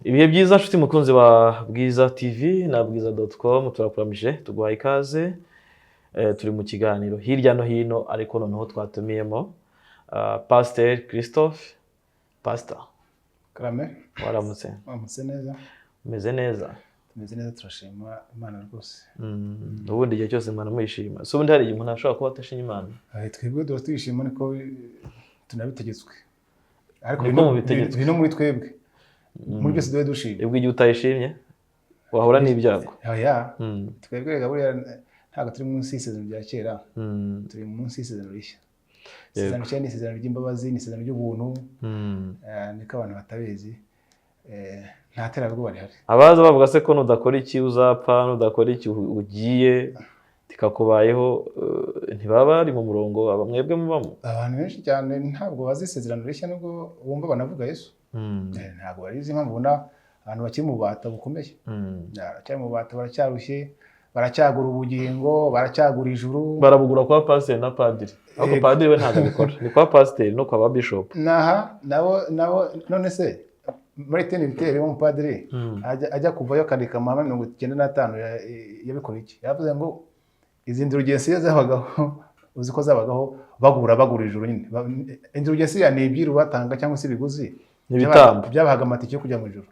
Ibihe byiza, nshuti mukunzi wa Bwiza TV na bwiza.com. Turakuramije, tuguhaye ikaze. Turi mu kiganiro hirya no hino, ariko noneho twatumiyemo Pasteur Christophe. Pastor. Karame. Waramutse? Waramutse neza. Umeze neza? Tumeze neza, turashima Imana rwose. Ubundi igihe cyose mwana muyishima, si ubundi hari igihe umuntu ashobora kuba atashima Imana? Twebwe duhora tuyishima, niko tunabitegetswe, ariko Niko mubitegetswe. Biri no muri twebwe, muri byose duhe dushima. Ubwo igihe utayishimye wahura n'ibyago. Oya, twebwe rega buriya ntabwo turi munsi y'isezerano rya kera, turi munsi y'isezerano rishya. Isezerano rishya ni isezerano ry'imbabazi, ni isezerano ry'ubuntu. Niko abantu batabizi. Nta terabwoba rihari. Abaza bavuga se ko nudakora iki uzapfa, nudakora iki ugiye tikakubayeho, ntibaba bari mu murongo aba mwebwe mubamo? Abantu benshi cyane ntabwo bazi isezerano rishya, nubwo bumva banavuga Yesu. Ntabwo barizi impamvu ubona abantu bakiri mu bubata bukomeye. Baracyari mu bubata, baracyarushye, baracyagura ubugingo, baracyagura ijuru. Barabugura kwa pasiteri na padiri, ariko Yego. padiri we ntabwo abikora, ni kwa pasiteri no kwa ba bishop. Naha nabo none se Martin Luther w'umupadiri ajya kuvayo akandika amahame 95, yabikora iki? Yavuze ngo izi indulgensiya zabagaho, uzi ko zabagaho bagura ijuru nyine. Indulgensiya ni ibyiru batanga cyangwa se ibiguzi. Ni ibitambo. Byabahaga amatike yo kujya mu ijuru.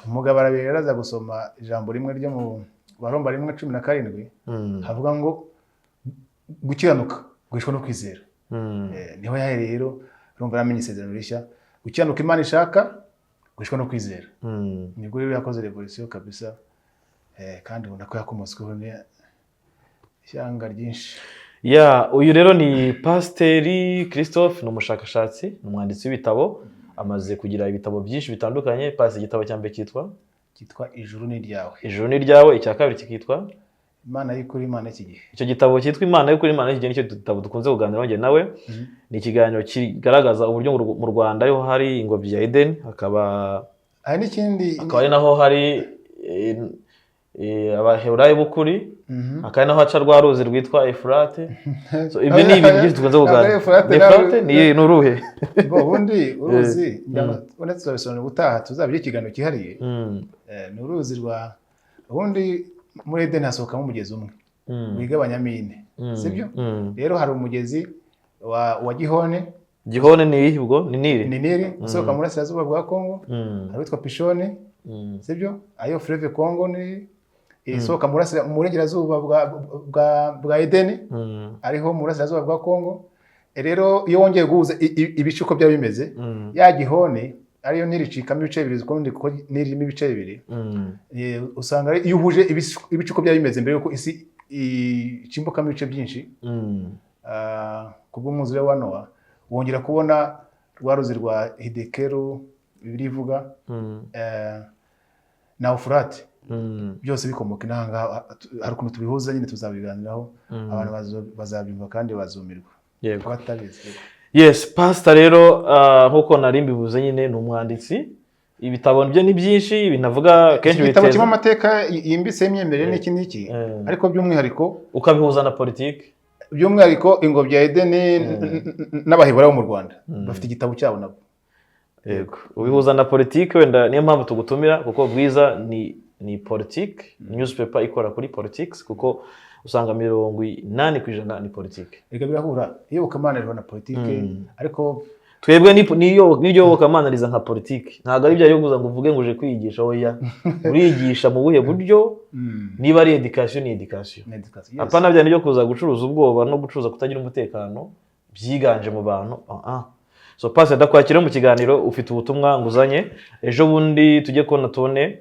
Umugabo arabira, aza gusoma ijambo rimwe ryo mu Baroma 1:17, havuga ngo gukiranuka guhishwa no kwizera. Niho yahereye rero, urumva yaramenye isezerano rishya, gukiranuka Imana ishaka guhishwa no kwizera. Nibwo rero yakoze revolution kabisa. Kandi ubona ko yakomotsweho n'ishyanga ryinshi. Ya, uyu rero ni Pasiteri Christophe, ni umushakashatsi, ni umwanditsi w'ibitabo, amaze kugira ibitabo byinshi bitandukanye. Pasi, igitabo cya mbere cyitwa? Cyitwa Ijuru ni iryawe. Ijuru ni iryawe. Icya kabiri kikitwa? Imana y'ukuri, Imana y'iki gihe. Icyo gitabo cyitwa Imana y'ukuri, Imana y'iki gihe, nicyo gitabo dukunze kuganiraho njye nawe. Ni ikiganiro kigaragaza uburyo mu Rwanda ariho hari ingobyi ya Edeni, hakaba Hari n'ikindi. hakaba ari naho hari Abaheburayo b'ukuri, hakaba ari naho haca rwa ruzi rwitwa Efurate. So, ibyo ni ibintu byinshi dukunze Ntabwo ari kuganira. Efurate, Ni Efurate? Ni uruhe? Bo, ubundi uruzi ngira ngo ubundi tuzabisobanura ubutaha, tuzabigira ikiganiro cyihariye. Ni uruzi rwa, ubundi muri Edeni hasohokamo umugezi umwe wigabanyamo ine, sibyo? Rero hari umugezi wa Gihone. Gihone ni iyihe ubwo? Ni Nili? Ni Nili usohoka mu burasirazuba bwa Kongo. Hari uwitwa Pishoni, sibyo? Ayo Fleuve Congo ni isohoka mu burengerazuba bwa Edeni, ariho mu burasirazuba bwa Kongo. Rero iyo wongeye guhuza ibice uko byaba bimeze, ya Gihone ariyo Nili icikamo ibice bibiri ukundi, kuko Nili irimo ibice bibiri. Usanga iyo uhuje ibice uko byaba bimeze mbere yuko isi icimbukamo ibice byinshi, kubw'umwuzure wa Nowa, wongera kubona rwa ruzi rwa Hidekeru Bibiliya ivuga, na Ufurate, byose bikomoka inaha ngaha. Hari ukuntu tubihuza nyine, tuzabiganiraho, abantu bazabyumva kandi bazumirwa abatabizi. Yes, pastor rero, nk'uko nari mbivuze nyine, ni umwanditsi, ibitabo bye ni byinshi, ibintu avuga kenshi Iki gitabo biteza kirimo amateka yimbitse y'imyemerere n'iki n'iki, ariko by'umwihariko ukabihuza na politiki. By'umwihariko ingobyi ya Edeni n'Abaheburayo bo mu Rwanda bafite igitabo cyabo nabo. Yego, ubihuza na politiki, wenda niyo mpamvu tugutumira, kuko Bwiza ni politiki newspaper ikora kuri politics, kuko usanga 80% ni politiki. Reka birahura, iyobokamana rihura na politiki, ariko Twebwe n'iryo yobokamana riza nka politiki, ntabwo ari bya kuza ngo uvuge ngo uje kwigisha. Oya, urigisha mu buhe buryo? Niba ari education, ni education. Ni education, yes. Apana bya byo kuza gucuruza ubwoba no gucuruza kutagira umutekano byiganje mu bantu. Ah, ah. So pastor, ndakwakira mu kiganiro. Ufite ubutumwa nguzanye. Ejo bundi tujye kubona tubone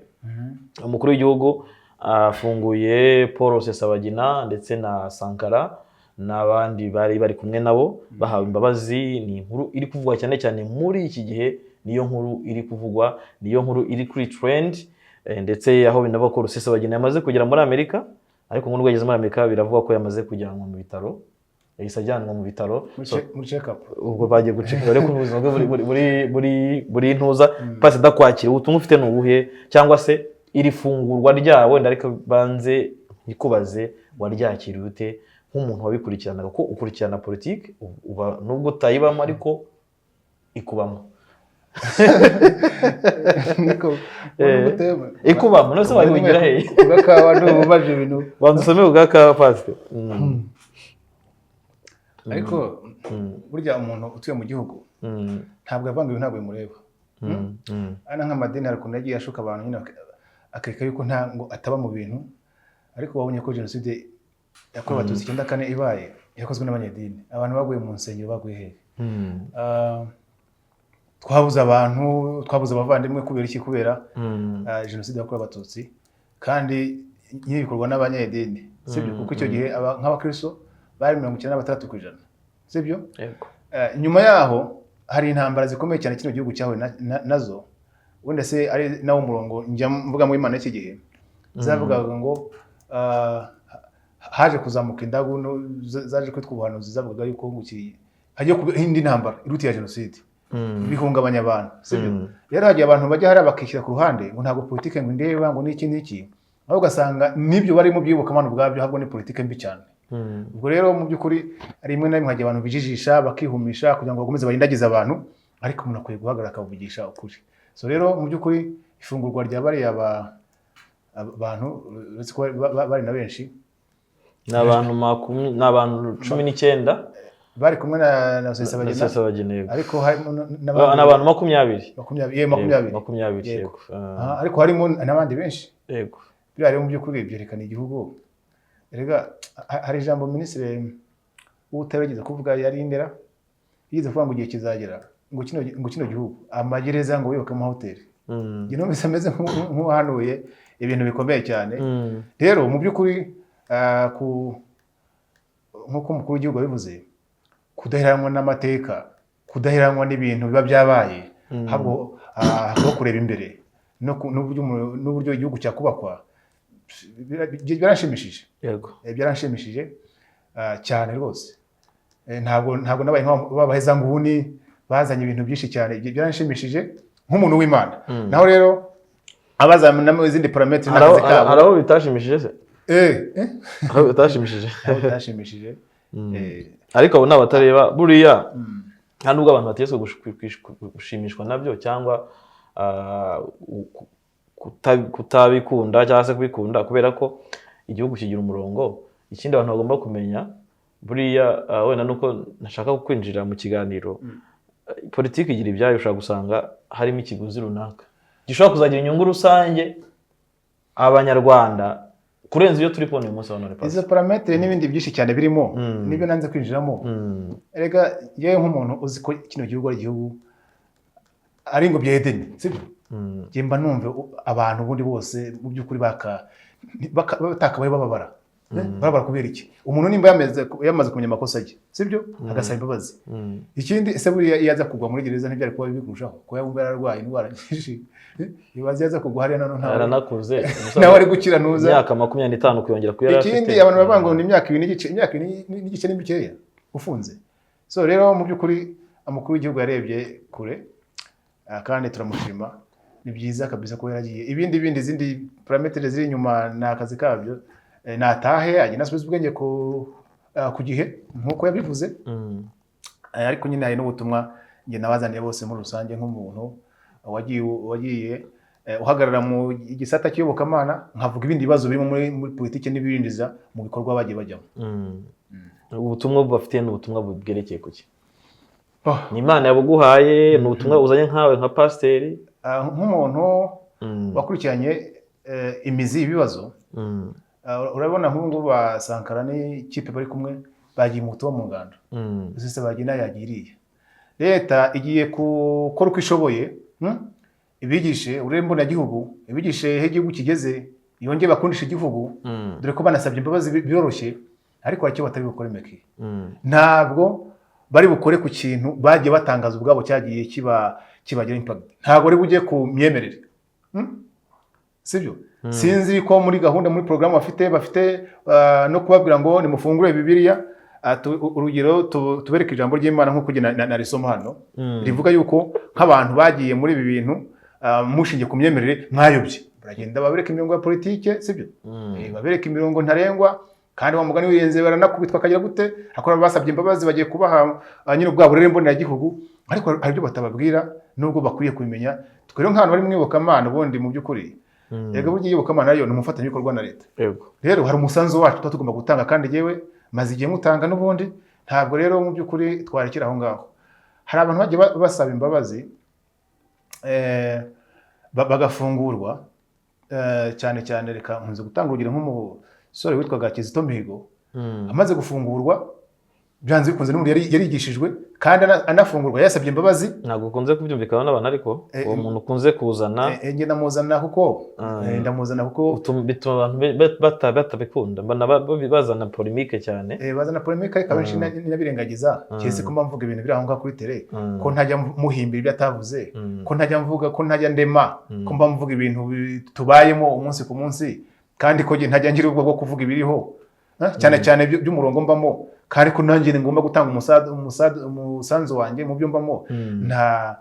umukuru w'igihugu afunguye Paul Rusesabagina ndetse na Sankara n'abandi bari bari kumwe nabo, bahawe imbabazi. Ni inkuru iri kuvugwa cyane cyane muri iki gihe, niyo nkuru iri kuvugwa, niyo nkuru iri kuri trend. Ndetse aho binavuga ko Rusesabagina yamaze kugera muri Amerika, ariko ngo nubwo yageze muri Amerika, biravuga ko yamaze kujyanwa mu bitaro, yahise ajyanwa mu bitaro. Muri So, muri check up. Ubwo bagiye guceka bare ko ubuzima bwe buri ntuza. Pasi, ndakwakira. Ubutumwa ufite ni ubuhe? Cyangwa se iri fungurwa ryawe, wenda ariko banze ntikubaze, waryakiriye ute nk'umuntu wabikurikiranaga, ko ukurikirana politiki, uba nubwo utayibamo ariko ikubamo? Niko. Ikubamo none se wayihugira hehe? Kugakawa ntububaje ibintu. Banza usome ubwa pasite. Ariko burya umuntu utuye mu gihugu ntabwo avanga ibintu, ntabwo bimureba. Ana nk'amadini hari ukuntu yagiye ashuka abantu nyine, akereka yuko nta ngo ataba mu bintu, ariko wabonye ko jenoside yakorewe Abatutsi 94 ibaye yakozwe n'abanyedini. Abantu baguye mu nsengero baguye hehe? Twabuze abantu, twabuze abavandimwe kubera iki? Kubera jenoside yakorewe Abatutsi, kandi nyine bikorwa n'abanyedini, sibyo? Kuko icyo gihe nk'abakristo bari 96%, sibyo? Yego. Nyuma yaho hari intambara zikomeye cyane kino gihugu cyahuye nazo. Wenda se ari nawo murongo njya mvuga mu Imana y'iki gihe, zavugaga ngo haje kuzamuka indagu zaje kwitwa ubuhanuzi, zavugaga yuko ngo hagiye kuba indi ntambara iruta iya jenoside, bihungabanya abantu, sibyo? Rero hagiye abantu bajya hariya bakishyira ku ruhande ngo ntabwo politike ngo indeba, ngo n'iki n'iki, aho ugasanga n'ibyo barimo by'iyobokamana ubwabyo ahubwo ni politike mbi cyane. Ubwo rero mu by'ukuri rimwe na rimwe hagiye abantu bijijisha, bakihumisha kugira ngo bakomeze barindagize abantu, ariko umuntu akwiye guhagarara akavugisha ukuri. So rero mu by'ukuri ifungurwa rya bariya abantu, uretse ko bari na benshi. Ni abantu 19. Bari kumwe na Rusesabagina. Rusesabagina, yego. Ariko harimo Ni abantu 20. 20, ye, 20. 20. Yego. Yego. Aha, ariko harimo n'abandi benshi. Biriya rero mu by'ukuri byerekana igihugu. Erega hari ijambo minisitiri w'ubutabera yigeze kuvuga, yari Indera, yigeze kuvuga ngo igihe kizagera ngo kino gihugu amagereza ngo yubake amahoteli. Njye numvise ameze nk'uwahanuye ibintu bikomeye cyane. Rero mu by'ukuri nk'uko umukuru w'igihugu yabivuze, kudaheranwa n'amateka, kudaheranwa n'ibintu biba byabaye, ahubwo hakabaho kureba imbere n'uburyo igihugu cyakubakwa, biranshimishije. Byaranshimishije cyane rwose. Ntabwo nabaye nk'abahezanguni bazanye ibintu byinshi cyane. Ibyo byaranshimishije nk'umuntu w'Imana. Naho rero abazanamo izindi paramètres Hari aho n'akazi kabo. Hari aho bitashimishije se? Eh. Hari aho bitashimishije? Aho bitashimishije. Ariko abo ni abatareba buriya. Nta nubwo abantu bategetswe gushimishwa nabyo cyangwa kutabikunda cyangwa se kubikunda, kubera ko igihugu kigira umurongo. Ikindi abantu bagomba kumenya buriya, wenda nuko ntashaka kwinjira mu kiganiro, politiki igira ibyayo. Ushobora gusanga harimo ikiguzi runaka gishobora kuzagira inyungu rusange Abanyarwanda kurenza iyo turi kubona uyu munsi wa none, Izo Pasi. paramètres n'ibindi byinshi cyane birimo nibyo nanze kwinjiramo. Erega yewe nk'umuntu uzi ko kino gihugu ari igihugu, ari ingobyi ya Edeni, sibyo? Njye mba numva abantu ubundi bose mu by'ukuri batakabaye bababara. Bababara kubera iki? Umuntu nimba yamaze kumenya amakosa ye, sibyo, agasaba imbabazi. Ikindi ese buriya iyo aza kugwa muri gereza ntibyari kuba bibi kurushaho, kuba yumva yararwaye indwara nyinshi? Ibaze iyo aza kugwa hariya noneho ntawe Yaranakuze. nawe ari gukira ntuza. Imyaka 25 kuyongera ku yo yari Ikindi afite. abantu bavuga ngo ni imyaka 2 n'igice, imyaka 2 n'igice ni mikeya ufunze. So rero mu by'ukuri umukuru w'igihugu yarebye kure, kandi turamushima. Ni byiza kabisa kuba yaragiye. Ibindi bindi, izindi paramètres ziri inyuma ni akazi kabyo. Natahe agenda asubiza ubwenge ku gihe nk'uko yabivuze. Ariko nyine hari n'ubutumwa njye nabazaniye bose muri rusange nk'umuntu wagiye uhagarara mu gisata cy'iyobokamana, nkavuga ibindi bibazo birimo muri politiki n'ibinjiza mu bikorwa bagiye bajyamo. Ubutumwa bafitiye ni ubutumwa bwerekeye ku ki? Oh. Ni Imana yabuguhaye? Ni ubutumwa uzanye nkawe nka pasiteri? Nk'umuntu wakurikiranye imizi y'ibibazo, urabona nk'ubu ngubu ba Sankara n'ikipe bari kumwe bagiye mu butumwa mu ngando. Rusesabagina yagiye iriya leta igiye gukora uko ishoboye, Ibigishe uburere mboneragihugu, ibigishe aho igihugu kigeze, yongere bakundishe igihugu, dore ko banasabye imbabazi biroroshye, ariko hari icyo batari bukore meki. Ntabwo bari bukore ku kintu bagiye batangaza ubwabo cyagiye kiba kibagira impact. Ntabwo bari bujye ku myemerere, Sibyo? Sinzi ko muri gahunda, muri porogaramu bafite no kubabwira ngo nimufungure Bibiliya. Urugero tubereke ijambo ry'Imana nk'uko njye narisoma hano, rivuga yuko nk'abantu bagiye muri ibi bintu mushingiye ku myemerere mwayobye. Baragenda babereka imirongo ya politike, sibyo? Babereka imirongo ntarengwa. Kandi wa mugani wiyenze baranakubitwa akagira gute, akora basabye imbabazi, bagiye kubaha nyine ubwa burere mboneragihugu, ariko hari ibyo batababwira nubwo bakwiye kubimenya. Twe rero nk'abantu bari mu iyobokamana, ubundi mu by'ukuri yego, burya iyobokamana nayo ni umufatanyabikorwa na leta. Rero hari umusanzu wacu tuba tugomba gutanga, kandi yewe maze igihe mutanga n'ubundi, ntabwo rero mu by'ukuri twarekera aho ngaho. Hari abantu bagiye basaba imbabazi bagafungurwa, cyane cyane reka nkunze gutanga urugero nk'umusore witwaga Kizito Mihigo. Amaze gufungurwa, byanze bikunze n'ubundi yarigishijwe, kandi anafungurwa yasabye imbabazi. Ntabwo ukunze kubyumvikana n'abantu, ariko uwo muntu ukunze kuzana Njye ndamuzana kuko ndamuzana kuko bituma abantu batabikunda, mbona bazana polémique cyane. Bazana polémique, ariko abenshi nabirengagiza, keretse ko mba mvuga ibintu biri aho ngaho kuri tele, ko ntajya muhimbira ibyo atavuze, ko ntajya mvuga, ko ntajya ndema, ko mba mvuga ibintu tubayemo umunsi ku munsi, kandi ko njye ntajya ngira ubwoba bwo kuvuga ibiriho. Cyane cyane by'umurongo mbamo, kandi ko nanjye ngomba gutanga umusanzu wanjye mu byo mbamo. Nta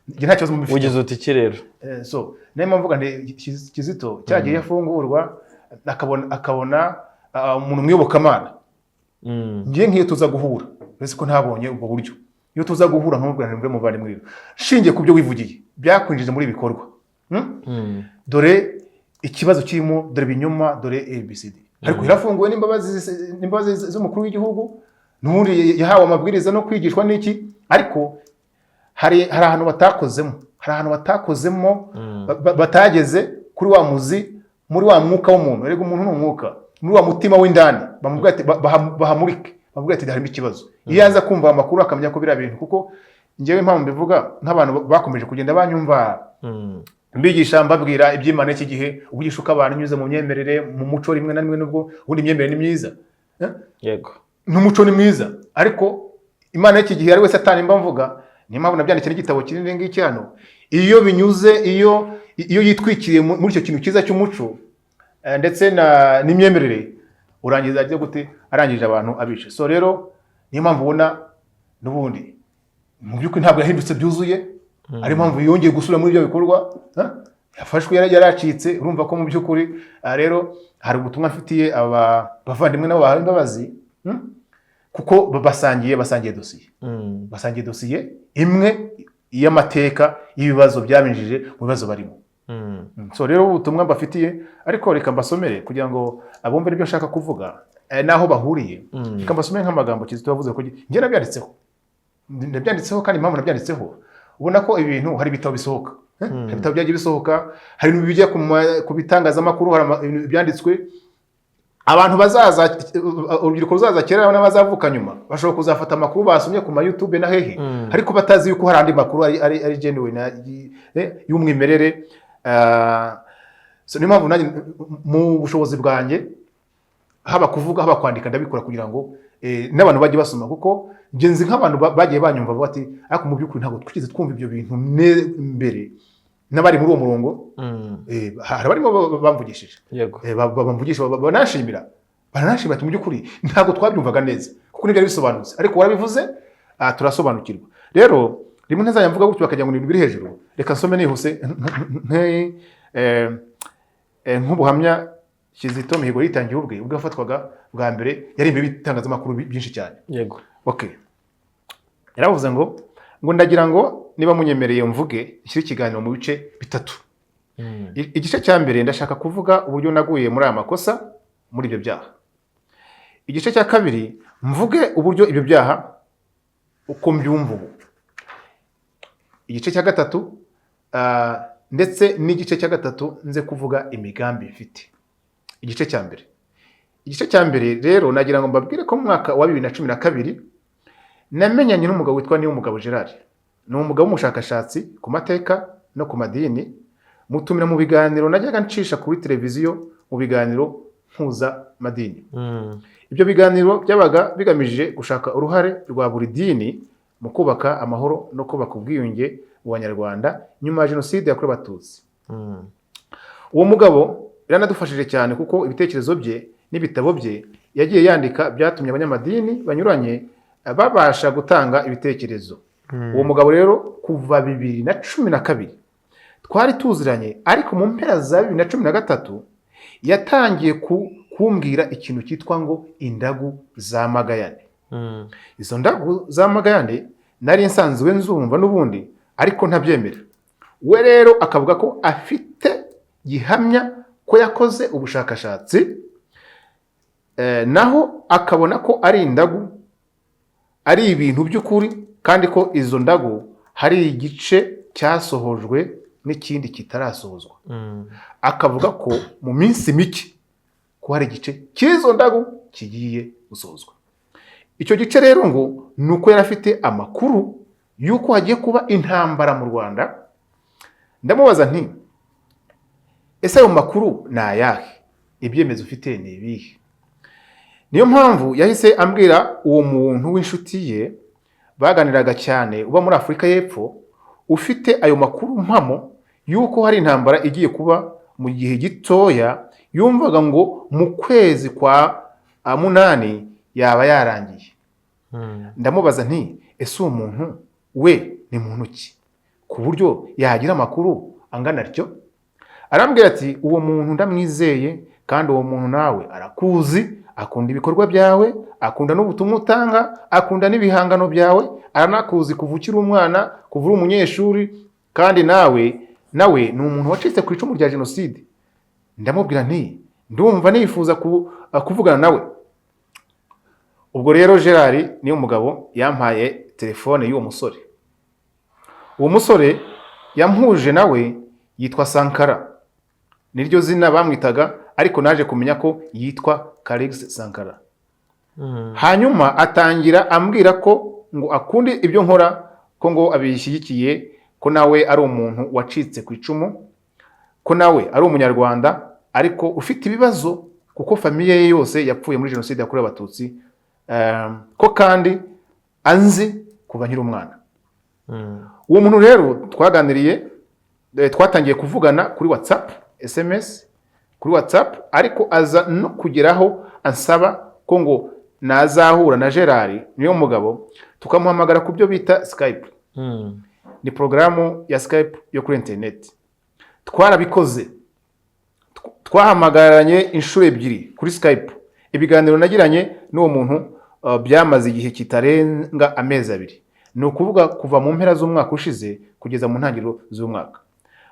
njye nta kibazo mubifiteho. Ugize uti iki rero? So niyo mpamvu mvuga nti Kizito cyagiye afungurwa akabona umuntu mwiyobokamana. Ngiye nk'iyo tuza guhura, uretse ko ntabonye ubwo buryo, iyo tuza guhura nkamubwira nti: "Mve muvandimwe rero, shingiye ku byo wivugiye byakwinjije muri ibi bikorwa, Dore ikibazo kirimo, dore ibinyoma, dore ABCD." Ariko yarafunguwe n'imbabazi z'umukuru w'igihugu, n'ubundi yahawe amabwiriza no kwigishwa n'iki, ariko hari ahantu batakozemo, hari ahantu batakozemo, batageze kuri wa muzi, muri wa mwuka w'umuntu. Erega umuntu ni umwuka, muri wa mutima w'indani, bamubwira ati bahamurike, bamubwira ati harimo ikibazo. Iyo aza kumva amakuru akamenya ko biriya bintu, kuko njyewe impamvu mbivuga, nk'abantu bakomeje kugenda banyumva mbigisha, mbabwira iby'Imana iki gihe, uvugisha uko abantu unyuze mu myemerere, mu muco rimwe na rimwe, nubwo ubundi imyemerere ni myiza. Yego. N'umuco ni mwiza, ariko Imana y'iki gihe ari we Satani mba mvuga. Niyo mpamvu nabyanditse n'igitabo kinini ngiki hano. Iyo binyuze, iyo yitwikiriye muri icyo kintu cyiza cy'umuco ndetse n'imyemerere, urangiza ajya gute? Arangije abantu abice. So rero niyo mpamvu ubona n'ubundi mu by'ukuri ntabwo yahindutse byuzuye, ariyo mpamvu yongeye gusubira muri ibyo bikorwa. Yafashwe yaracitse. Urumva ko mu by'ukuri rero hari ubutumwa mfitiye aba bavandimwe nabo bahawe imbabazi, Kuko basangiye dosiye, basangiye dosiye imwe y'amateka y'ibibazo byabinjije mu bibazo barimo. So rero ubutumwa mbafitiye, ariko reka mbasomere kugira ngo abumve ibyo nshaka kuvuga n'aho bahuriye. Reka mbasomere nk'amagambo Kizito yavuze, ko njye nabyanditseho, ndabyanditseho, kandi impamvu nabyanditseho, ubona ko ibintu, hari ibitabo bisohoka, Hari ibitabo byagiye bisohoka, hari ibintu bijya ku bitangazamakuru, hari ibintu byanditswe. Abantu bazaza, urubyiruko ruzaza kera n'abazavuka nyuma, bashobora kuzafata amakuru basomye ku ma YouTube na hehe, ariko batazi yuko hari andi makuru ari genuine y'umwimerere. So niyo mpamvu nanjye mu bushobozi bwanjye, haba kuvuga, haba kwandika, ndabikora kugira ngo n'abantu bajye basoma, kuko njye nzi nk'abantu bagiye banyumva bavuga ati: "Ariko mu by'ukuri ntabwo twigeze twumva ibyo bintu mbere." N'abari muri uwo murongo, hari abarimo bamvugishije, bamvugisha, baranashimira ati: "Mu by'ukuri ntabwo twabyumvaga neza kuko ntibyari bisobanutse, ariko warabivuze, turasobanukirwa." Rero rimwe ntazajya mvuga gutyo bakagira ngo ni ibintu biri hejuru. Reka nsome nihuse nk'ubuhamya Kizito Mihigo yitangiye ubwe ubwo yafatwaga bwa mbere, yari imbere y'ibitangazamakuru byinshi cyane. Okay. Yaravuze ngo ndagira ngo niba munyemereye mvuge, nshyire ikiganiro mu bice bitatu. Igice cya mbere, ndashaka kuvuga uburyo naguye muri aya makosa, muri ibyo byaha. Igice cya kabiri, mvuge uburyo ibyo byaha uko mbyumva ubu. Igice cya gatatu, ndetse n'igice cya gatatu nze kuvuga imigambi mfite. Igice cya mbere, igice cya mbere rero, nagira ngo mbabwire ko mu mwaka wa 2012 namenyanye n'umugabo witwa Niyomugabo Gerard. Ni umugabo w'umushakashatsi ku mateka no ku madini, mutumira mu biganiro najyaga ncisha kuri televiziyo, mu biganiro mpuzamadini. Ibyo biganiro byabaga bigamije gushaka uruhare rwa buri dini mu kubaka amahoro no kubaka ubwiyunge mu Banyarwanda nyuma ya Jenoside yakorewe Abatutsi. Uwo mugabo yaranadufashije cyane, kuko ibitekerezo bye n'ibitabo bye yagiye yandika byatumye abanyamadini banyuranye babasha gutanga ibitekerezo. Uwo mugabo rero kuva 2012 twari tuziranye, ariko mu mpera za 2013 yatangiye Kumbwira ikintu cyitwa ngo indagu za Magayane. Izo ndagu za Magayane nari nsanzwe nzumva n'ubundi, ariko ntabyemera. We rero akavuga ko afite gihamya, ko yakoze ubushakashatsi, naho akabona ko ari indagu, ari ibintu by'ukuri, kandi ko izo ndagu hari igice cyasohojwe n'ikindi kitarasohozwa. Akavuga ko mu minsi mike ko hari igice cy'izo ndagu kigiye gusohozwa. Icyo gice rero ngo ni uko yari afite amakuru y'uko hagiye kuba intambara mu Rwanda. Ndamubaza nti: "Ese ayo makuru ni ayahe? Ibyemezo ufite ni ibihe?" Niyo mpamvu yahise ambwira uwo muntu w'inshuti ye baganiraga cyane uba muri Afurika y'Epfo, ufite ayo makuru mpamo y'uko hari intambara igiye kuba mu gihe gitoya. Yumvaga ngo mu kwezi kwa 8 yaba yarangiye. Ndamubaza nti: "Ese uwo muntu we ni muntu ki ku buryo yagira amakuru angana atyo?" Arambwira ati: "Uwo muntu ndamwizeye, kandi uwo muntu nawe arakuzi, akunda ibikorwa byawe, akunda n'ubutumwa utanga, akunda n'ibihangano byawe, aranakuzi kuva ukiri umwana, kuva uri umunyeshuri, kandi nawe ni umuntu wacitse ku icumu rya jenoside." Ndamubwira nti: "Ndumva nifuza kuvugana nawe." Ubwo rero Gerard niyo mugabo yampaye telefone y'uwo musore. Uwo musore yampuje nawe yitwa Sankara, niryo zina bamwitaga, ariko naje kumenya ko yitwa Calix Sankara. Hanyuma atangira ambwira ko ngo akunda ibyo nkora, ko ngo abishyigikiye, ko nawe ari umuntu wacitse ku icumu, ko nawe ari Umunyarwanda ariko ufite ibibazo kuko famille ye yose yapfuye muri jenoside yakorewe Abatutsi, ko kandi anzi kuva nkiri umwana. Uwo muntu rero twaganiriye, twatangiye kuvugana kuri WhatsApp, SMS kuri WhatsApp, ariko aza no kugeraho ansaba ko ngo nazahura na Gerard niyo mugabo, tukamuhamagara ku byo bita Skype. Ni porogaramu ya Skype yo kuri interineti. Twarabikoze, twahamagaranye inshuro ebyiri kuri Skype. Ibiganiro nagiranye n'uwo muntu byamaze igihe kitarenga amezi 2, ni ukuvuga kuva mu mpera z'umwaka ushize kugeza mu ntangiriro z'umwaka.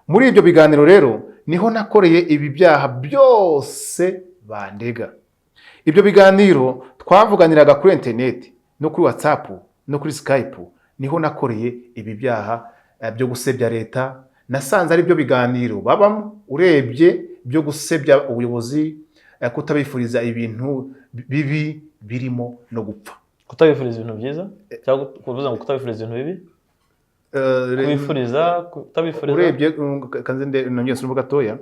Muri ibyo biganiro rero niho nakoreye ibi byaha byose bandega. Ibyo biganiro twavuganiraga kuri interineti no kuri WhatsApp no kuri Skype niho nakoreye ibi byaha byo gusebya leta. Nasanze ari byo biganiro babamo urebye byo gusebya ubuyobozi, kutabifuriza ibintu bibi birimo no gupfa. Kutabifuriza ibintu byiza cyangwa kuvuza ngo kutabifuriza ibintu bibi? Kubifuriza, kutabifuriza. Urebye, kanze nongere nsubire gatoya.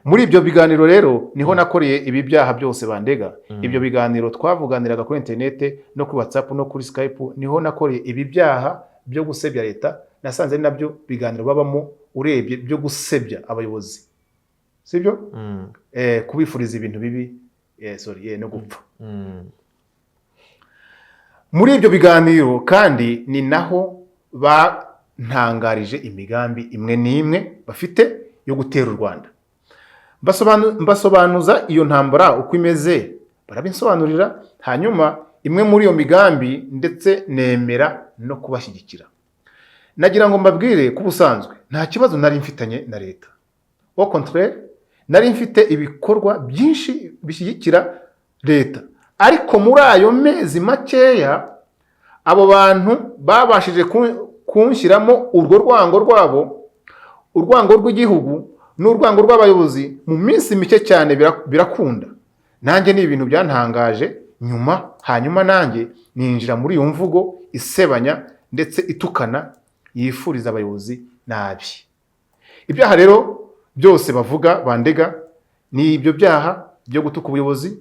Muri ibyo biganiro rero niho nakoreye ibi byaha byose bandega. Ibyo biganiro twavuganiraga kuri interinete no kuri WhatsApp no kuri Skype niho nakoreye ibi byaha byo gusebya leta. Nasanze ari nabyo biganiro babamo urebye byo gusebya abayobozi, sibyo? Kubifuriza ibintu bibi, sorry, no gupfa. Muri ibyo biganiro kandi ni naho bantangarije imigambi imwe n'imwe bafite yo gutera u Rwanda. Mbasobanuza iyo ntambara uko imeze, barabinsobanurira, hanyuma imwe muri iyo migambi ndetse nemera no kubashyigikira. Nagira ngo mbabwire ko ubusanzwe nta kibazo nari mfitanye na leta. Au contraire, nari mfite ibikorwa byinshi bishyigikira leta, ariko muri ayo mezi makeya abo bantu babashije kunshyiramo urwo rwango rwabo, urwango rw'igihugu n'urwango rw'abayobozi mu minsi mike cyane. Birakunda nanjye ni ibintu byantangaje nyuma. Hanyuma nanjye ninjira muri iyo mvugo isebanya ndetse itukana, yifuriza abayobozi nabi. Ibyaha rero byose bavuga bandega ni ibyo byaha byo gutuka ubuyobozi,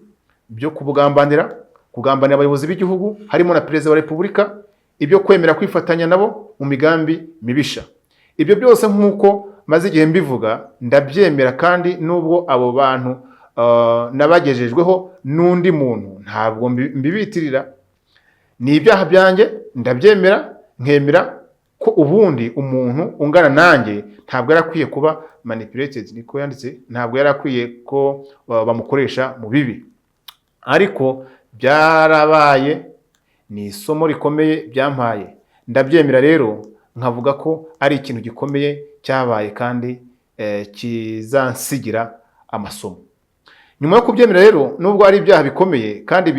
byo kubugambanira, kugambanira abayobozi b'igihugu harimo na Perezida wa Repubulika, ibyo kwemera kwifatanya nabo mu migambi mibisha. Ibyo byose, nk'uko maze igihe mbivuga, ndabyemera, kandi nubwo abo bantu nabagejejweho n'undi muntu, ntabwo mbibitirira. Ni ibyaha byanjye, ndabyemera, nkemera ko ubundi umuntu ungana nanjye ntabwo yari akwiye kuba manipulated, niko yanditse, ntabwo yari akwiye ko bamukoresha mu bibi. Ariko byarabaye, ni isomo rikomeye byampaye. Ndabyemera rero, nkavuga ko ari ikintu gikomeye cyabaye kandi kizansigira amasomo. Nyuma yo kubyemera rero, nubwo ari ibyaha bikomeye kandi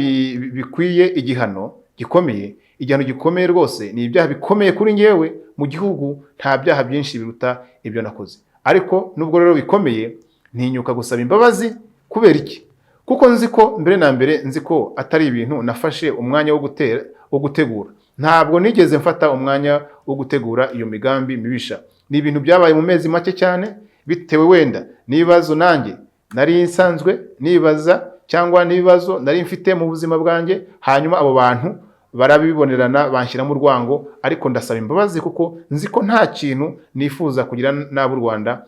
bikwiye igihano gikomeye, igihano gikomeye rwose, ni ibyaha bikomeye kuri njyewe. Mu gihugu nta byaha byinshi biruta ibyo nakoze. Ariko nubwo rero bikomeye, ntinyuka gusaba imbabazi. Kubera iki? Kuko nzi ko mbere na mbere nzi ko atari ibintu nafashe umwanya wo gutera, wo gutegura. Ntabwo nigeze mfata umwanya wo gutegura iyo migambi mibisha. Ni ibintu byabaye mu mezi make cyane, bitewe wenda n'ibibazo nanjye nari nsanzwe nibaza cyangwa n'ibibazo nari mfite mu buzima bwanjye. Hanyuma abo bantu barabibonerana, banshyiramo urwango. Ariko ndasaba imbabazi kuko nzi ko nta kintu nifuza kugira n'ab'u Rwanda,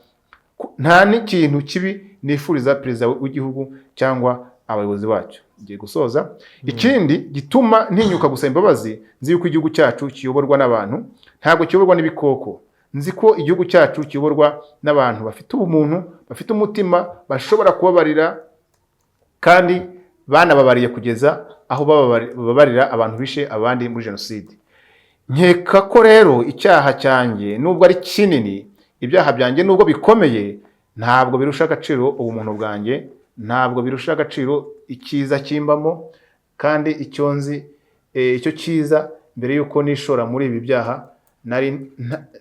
nta n'ikintu kibi nifuriza perezida w'igihugu cyangwa abayobozi bacyo. Ngiye gusoza. Ikindi gituma ntinyuka gusaba imbabazi, nzi yuko igihugu cyacu kiyoborwa n'abantu, ntabwo kiyoborwa n'ibikoko. Nzi ko igihugu cyacu kiyoborwa n'abantu bafite ubumuntu, bafite umutima, bashobora kubabarira kandi banababariye kugeza aho bababarira abantu bishe abandi muri jenoside. Nkeka ko rero icyaha cyanjye nubwo ari kinini, ibyaha byanjye nubwo bikomeye, ntabwo birusha agaciro ubumuntu bwanjye, ntabwo birusha agaciro icyiza kimbamo. Kandi icyo nzi, icyo cyiza, mbere y'uko nishora muri ibi byaha,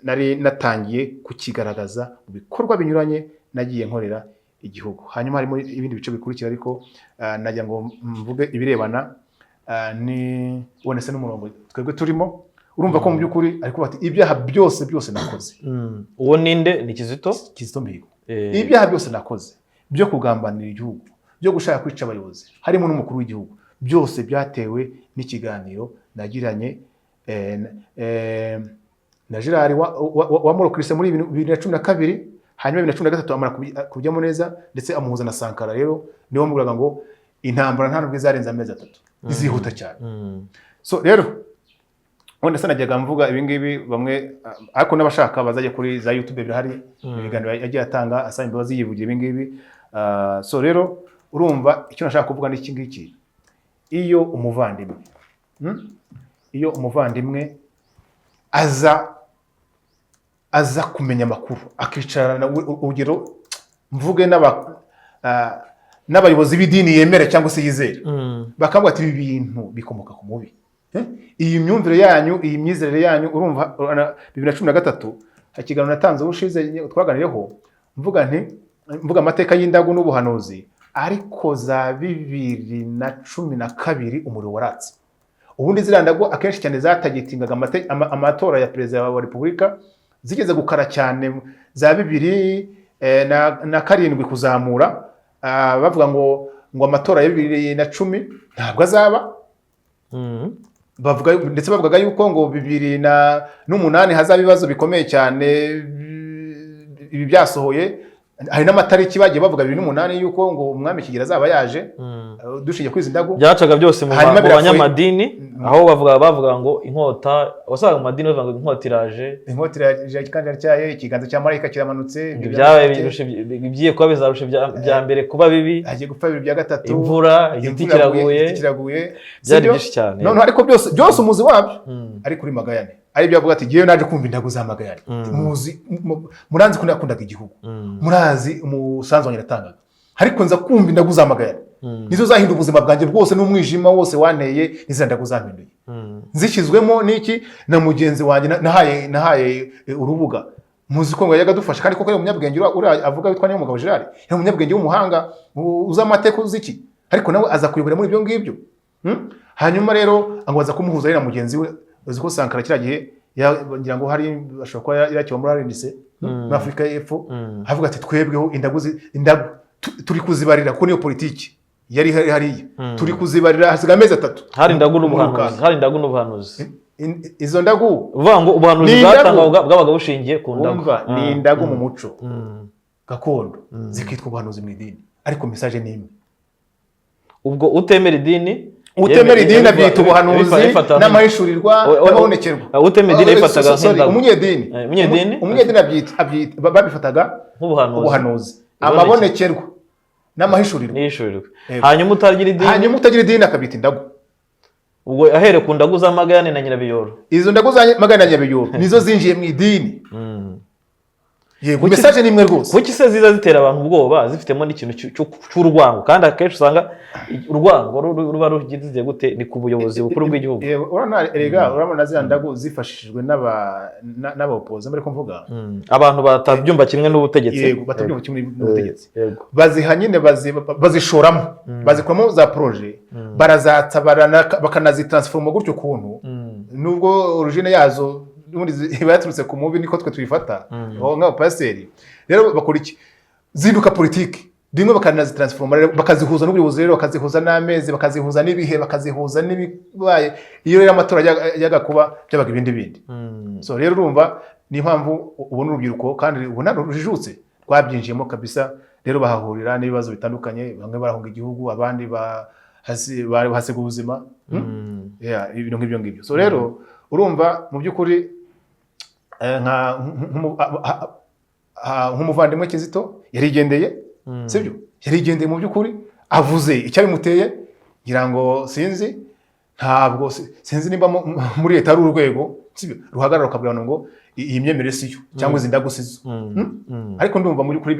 nari natangiye kukigaragaza mu bikorwa binyuranye nagiye nkorera igihugu. Hanyuma harimo ibindi bice bikurikira, ariko nagira ngo mvuge ibirebana ni wenda se n'umurongo twebwe turimo. Urumva ko mu by'ukuri ariko bati ibyaha byose byose nakoze. Uwo ninde? Ni Kizito? Kizito Mihigo. Ibyaha byose nakoze byo kugambanira igihugu, byo gushaka kwica abayobozi harimo n'umukuru w'igihugu, byose byatewe n'ikiganiro nagiranye na Gerard wa Murokrise muri 2012. Hanyuma 2013 amara kubijyamo neza, ndetse amuhuza na Sankara. Rero niwe wamubwiraga ngo intambara nta nubwo izarenza amezi 3, izihuta cyane. So rero wenda se najyaga mvuga ibi ngibi bamwe, ariko n'abashaka bazajya kuri za YouTube, birahari, ibiganiro yagiye atanga asaba imbabazi, yivugira ibi ngibi. So rero urumva icyo nashaka kuvuga ni iki ngiki: iyo umuvandimwe, Iyo umuvandimwe aza kumenya amakuru, akicarana, urugero mvuge n'abayobozi b'idini yemera cyangwa se yizera, bakavuga ati ibi bintu bikomoka ku mubi. Iyi myumvire yanyu, iyi myizerere yanyu. Urumva 2013 hari ikiganiro natanze ubushize twaganiriyeho, mvuga nti mvuga amateka y'indagu n'ubuhanuzi. Ariko za 2012 umuriro waratse. Ubundi ziriya ndagu akenshi cyane zatagitingaga amatora ya perezida wa repubulika, zigeze gukara cyane za bibiri na karindwi kuzamura, bavuga ngo amatora ya 2010 ntabwo azaba. Bavuga, ndetse bavugaga yuko ngo 2008 hazaba ibibazo bikomeye cyane. Ibi byasohoye, hari n'amatariki bagiye bavuga 2008 yuko ngo umwami Kigeli azaba yaje, dushingiye kuri izi ndagu. Byacaga byose Hanyuma mu banyamadini, aho bavuga ngo inkota, wasangaga mu madini bavuga ngo inkota iraje. Inkota iraje kandi iratyaye, ikiganza cya marayika kiramanutse. Ngo ibyabaye ibigiye kuba bizarusha ibya mbere kuba bibi. Hagiye gupfa bibiri bya gatatu. Imvura, igiti Imvura iraguye, kiraguye. Igiti kiraguye. Byari Sibyo? byinshi cyane. Noneho ariko byose byose umuzi wabyo ari kuri Magayane, ari byo avuga ati ngewe naje kumva indagu za Magayane. Muzi muranzi ko nakundaga igihugu, murazi umusanzu wanjye natangaga, ariko nza kumva indagu za Magayane, nizo zahinduye ubuzima bwanjye bwose n'umwijima wose wanteye, nizo ndagu zampinduye. Zishyizwemo n'iki? Na mugenzi wanjye nahaye urubuga. Muzi ko ngo yajyaga adufasha, kandi koko yari umunyabwenge. Uriya avuga witwa Niyomugabo Gerard yari umunyabwenge w'umuhanga, uzi amateka, uzi iki, ariko nawe aza kuyobora muri ibyo ngibyo. Hanyuma rero ngo aza kumuhuza ari na mugenzi we. Uzi ko Sankara kiriya gihe ngira ngo hari ashobora kuba yarakiwe muri RNC, muri Afurika y'Epfo. Avuga ati twebweho indagu indagu turi kuzibarira, kuko niyo politiki yari ihari hariya, turi kuzibarira, hasigaye amezi 3. Hari indagu Muri n'ubuhanuzi. Uganda. Hari indagu n'ubuhanuzi. Izo ndagu Uvuga ngo ubuhanuzi Ni indagu. bwatangwaga bwabaga bushingiye ku ndagu. Wumva, ni indagu mu muco gakondo, zikitwa ubuhanuzi mu idini, ariko message ni imwe. Ubwo utemera idini Utemera idini abyita ubuhanuzi n'amahishurirwa n'amabonekerwa. Utemera idini yabifataga Sorry, nk'indagu. Umunyedini. Umunyedini? Umunyedini babifataga nk'ubuhanuzi. ubuhanuzi, Ibonekerwa. amabonekerwa. N'amahishurirwa. N'ishurirwa. Yego. Hanyuma utagira idini? Hanyuma utagira idini akabyita indagu. Ubwo ahereye ku ndagu za Magayane na Nyirabiyoro. Izo ndagu za Magayane na Nyabiyoro nizo zinjiye mu idini. Yego, message ni imwe rwose. Kuki se ziza zitera abantu ubwoba, zifitemo n'ikintu cy'urwango, kandi akenshi usanga urwango ruba rugize gute? Ni ku buyobozi bukuru bw'igihugu. Yego, urabona erega, urabona ziriya ndagu zifashishijwe n'abaopoza muri ko mvuga. Abantu batabyumva kimwe n'ubutegetsi. Yego, batabyumva kimwe n'ubutegetsi. Baziha nyine, bazishoramo, bazikoramo za projet, barazatsa, bakanazitransforma gutyo ukuntu, nubwo origine yazo n'ubundi iba yaturutse ku mubi, niko twe tuyifata aho nk'abapasiteri. Rero bakora iki? Zinduka politiki rimwe, bakanazitransforma rero, bakazihuza n'ubuyobozi rero, bakazihuza n'amezi, bakazihuza n'ibihe, bakazihuza n'ibibaye. Iyo rero amatora yajyaga kuba, byabaga ibindi bindi. So rero urumva niyo mpamvu ubona urubyiruko, kandi ubona rujijutse, rwabyinjiyemo kabisa. Rero bahahurira n'ibibazo bitandukanye, bamwe barahunga igihugu, abandi bahasiga ubuzima. Yeah, ibintu nk'ibyo ngibyo. So rero urumva mu by'ukuri nk'umuvandimwe Kizito yarigendeye, sibyo? Yarigendeye mu by'ukuri avuze icyabimuteye. Ngira ngo sinzi, ntabwo sinzi nimba muri leta ari urwego, sibyo, ruhagarara rukabwira abantu ngo iyi myemerere si yo, cyangwa izi ndagu si zo. Ariko ndumva muri kuri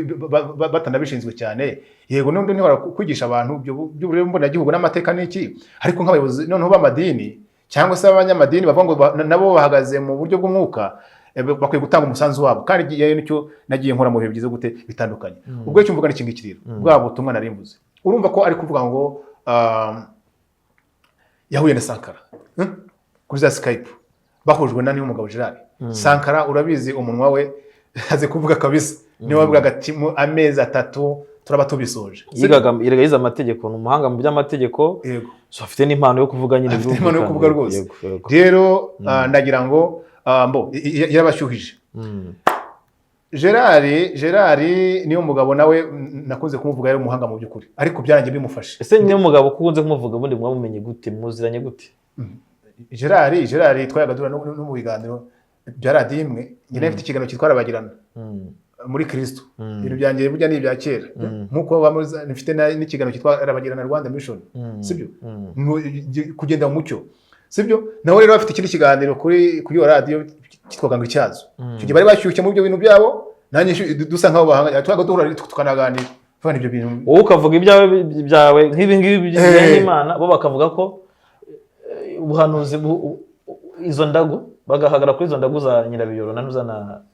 batanabishinzwe cyane. Yego, n'undi ntihora kwigisha abantu by'uburere mboneragihugu n'amateka n'iki, ariko nk'abayobozi noneho b'amadini cyangwa se abanyamadini bavuga ngo nabo bahagaze mu buryo bw'umwuka, bakwiye gutanga umusanzu wabo. Kandi yewe nicyo nagiye nkora mu bihe byiza gute bitandukanye. Ubwo icyo mvuga ni iki ngiki rero, bwa butumwa nari mvuze, urumva ko ari kuvuga ngo yahuye na Sankara, Kuri za Skype, bahujwe na Niyomugabo Gerard. Sankara urabizi, umunwa we azi kuvuga kabisa, niwe wavugaga ati mu amezi 3 turaba tubisoje. Yigaga, yiga, yize amategeko, ni umuhanga mu by'amategeko. So afite n'impano yo kuvuga nyine. Afite impano yo kuvuga rwose. Yego, yego. Rero ndagira ngo mbo yarabashyuhije. Gerard niyo mugabo nawe, nakunze kumuvuga, yari umuhanga mu by'ukuri, ariko byarangiye bimufashe. Ese niyo mugabo ko ukunze kumuvuga, ubundi mwamumenye gute? Muziranye gute? Gerard twayaga duhura no mu biganiro bya radiyo imwe. Njye nari mfite ikiganiro cyitwa Rabagirana muri Kristo. Ibintu byanjye burya ni ibya kera, nk'uko mfite n'ikiganiro cyitwa Rabagirana Rwanda Mission, sibyo? Kugenda mu mucyo, sibyo? Nawe rero bafite ikindi kiganiro kuri iyo radiyo cyitwaga ngo Icyazo. Icyo gihe bari bashyushye muri ibyo bintu byabo, nanjye dusa nkaho bahanganye, twabaga duhura tukanaganira tuvuga ibyo bintu. Wowe ukavuga ibyawe byawe nk'ibi ngibi by'Imana, bo bakavuga ko ubuhanuzi izo ndagu, bagahagarara kuri izo ndagu za Nyirabiyoro na Ntuza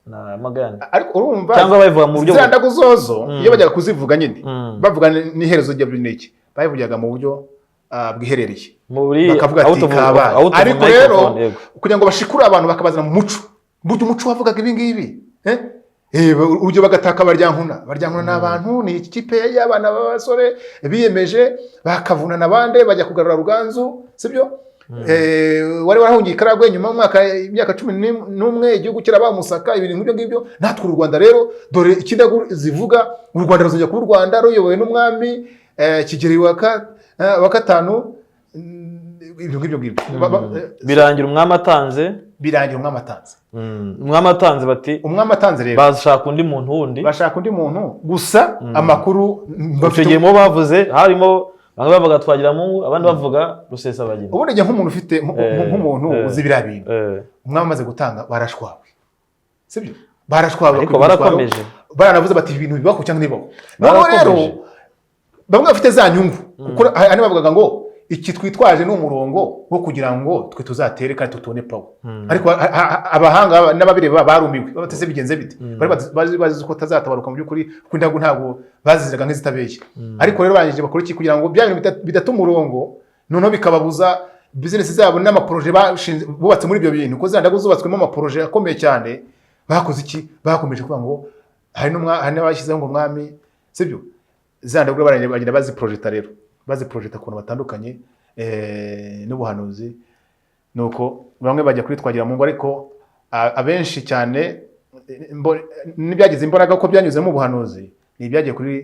na Magayane. Ariko urumva Cyangwa babivuga mu buryo ziriya ndagu zozo, iyo bajyaga kuzivuga nyine, bavuga n'iherezo rya n'iki, babivugaga mu buryo bwiherereye, muri bakavuga ati out of- kabaye. out of Ariko rero microphone, yego. kugira ngo bashikure abantu, bakabazana mu muco, burya umuco wavugaga ibi ngibi, eh? Urugero bagataka Baryankuna. Baryankuna ni abantu, ni ikipe y'abana b'abasore biyemeje, bakavunana abandi, bajya kugarura Ruganzu, sibyo? Wari warahungiye i Karagwe nyuma y'umwaka, imyaka 11 igihugu kirabaha umusaka, ibintu nk'ibyo ngibyo. Natwe u Rwanda rero, dore ikindagu zivuga: u Rwanda ruzongera kuba u Rwanda ruyobowe n'umwami Kigeli wa gatanu, ibintu nk'ibyo ngibyo. Birangira umwami atanze. Birangira umwami atanze. Umwami atanze, bati Umwami atanze rero, bashaka undi muntu wundi. Bashaka undi muntu gusa, amakuru Icyo bafite. gihe mu bo bavuze harimo bamwe bavuga Twagiramungu, abandi bavuga Rusesabagina. Ubundi njye nk'umuntu ufite nk'umuntu uzi biriya bintu, umwami amaze gutanga barashwawe, sibyo? Barashwawe. Ariko barakomeje. Baranavuze bati ibintu bibaho cyangwa ntibibaho. Noneho rero Barakomeje. bamwe bafite za nyungu, kuko hari bavugaga ngo iki twitwaje ni umurongo wo kugira ngo twe tuzatere kandi tutone power. Ariko abahanga n'ababireba barumiwe, batese bigenze bite? Bari bazi ko tazatabaruka mu by'ukuri, kuko indagu ntabwo baziziraga nk'izitabeshya. Ariko rero barangije bakora iki kugira ngo bya bintu bidata umurongo, noneho bikababuza bizinesi zabo n'amaprojet bashinze, bubatse muri ibyo bintu, kuko ziriya ndagu zubatswemo amaprojet akomeye cyane. Bakoze iki? Bakomeje kuvuga ngo hari n'abashyizeho ngo umwami, sibyo? Ziriya ndagu baragenda bagenda baziprojeta rero, baziprojeta ku bantu batandukanye, n'ubuhanuzi. Nuko bamwe bajya kuri Twagiramungu, ariko abenshi cyane, n'ibyagize imbaraga ko byanyuzemo ubuhanuzi ni ibyagiye kuri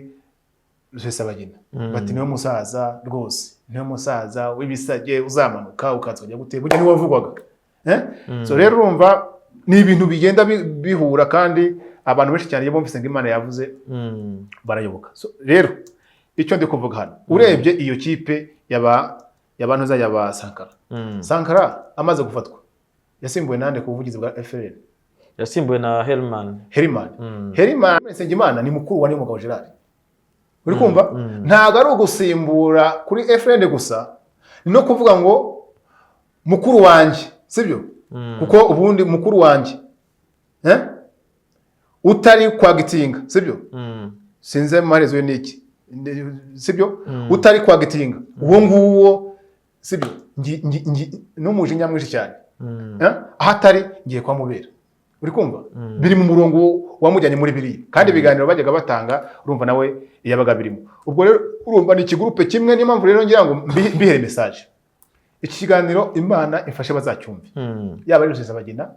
Rusesabagina, bati niwe musaza rwose, niwe musaza w'ibisage uzamanuka ukaza ukajya gute, burya niwe wavugwaga, eh? So rero urumva ni ibintu bigenda bihura, kandi abantu benshi cyane iyo bumvise ngo Imana yavuze barayoboka. So rero Icyo ndi kuvuga hano, urebye iyo kipe yaba yabantuza yaba Sankara, Sankara amaze gufatwa yasimbuwe nande ku buvugizi bwa FLN? Yasimbuwe na Herman. Herman. Herman Nsengimana ni mukuru wa Niyomugabo Gerard, uri kumva? Ntabwo ari ugusimbura kuri FLN gusa, ni no kuvuga ngo mukuru wanjye, sibyo? Kuko ubundi mukuru wanjye, eh? Utari kwa Gitinga, sibyo? Sinzi amaherezo ye ni iki. Sibyo? Utari kwa Gitinga uwo nguwo, sibyo? N'umujinya mwinshi cyane. Eh? Aho atari ngiye kuhamubera, uri kumva? Biri mu murongo wamujyanye muri biriya, kandi ibiganiro bajyaga batanga, urumva nawe yabaga birimo. Ubwo rero urumva ni ikigurupe kimwe. Niyo mpamvu rero ngira ngo mbihere message, iki kiganiro Imana ifashe bazacyumve, yaba ari Rusesabagina,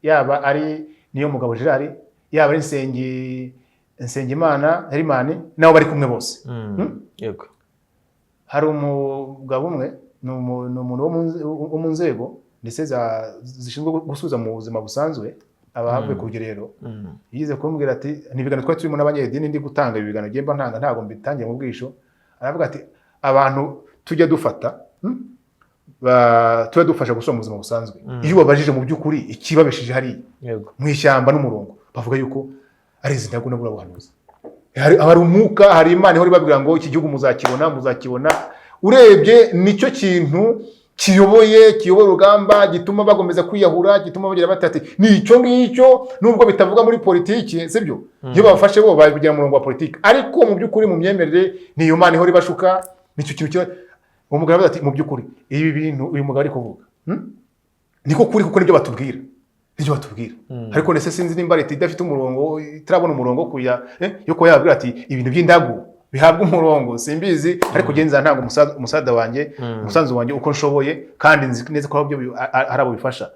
yaba ari niyo mugabo Gerard, yaba ari Nsengimana Herimani, nabo bari kumwe bose. Yego. Hari umugabo umwe, ni umuntu wo mu nzego ndetse zishinzwe gusubiza mu buzima busanzwe abavuye ku rugerero. Yize kumbwira ati ni ibiganiro twari turimo n'abanyedini, ndi gutanga ibi biganiro mba ntanga, ntabwo mbitangiye mu bwisho. Aravuga ati abantu tujya dufata, tujya dufasha gusubira mu buzima busanzwe, iyo ubabajije mu by'ukuri ikibabesheje hariya mu ishyamba n'umurongo, bavuga yuko ari izi ndagu buhanuzi. Hari umwuka, hari Imana ihora ibabwira ngo iki gihugu muzakibona, muzakibona. Urebye nicyo kintu kiyoboye urugamba, gituma bagomeza kwiyahura, gituma bagira batati ni icyo ngicyo, nubwo bitavuga muri politiki, sibyo? Iyo babafashe bo babigira mu murongo wa politiki, ariko mu by'ukuri mu myemerere niyo Mana ihora ibashuka, nicyo kintu kiba. Uwo mugabo aravuga ati mu by'ukuri ibi bintu uyu mugabo ari kuvuga, Niko kuri, kuko nibyo batubwira, nibyo batubwira. Ariko ndetse sinzi nimba leta idafite umurongo, itarabona umurongo wo kuya yo kuba yababwira ati ibintu by'indagu bihabwa umurongo, simbizi. Ariko genza ntabwo umusada wanjye, umusanzu wanjye uko nshoboye, kandi nzi neza ko hari abo bifasha.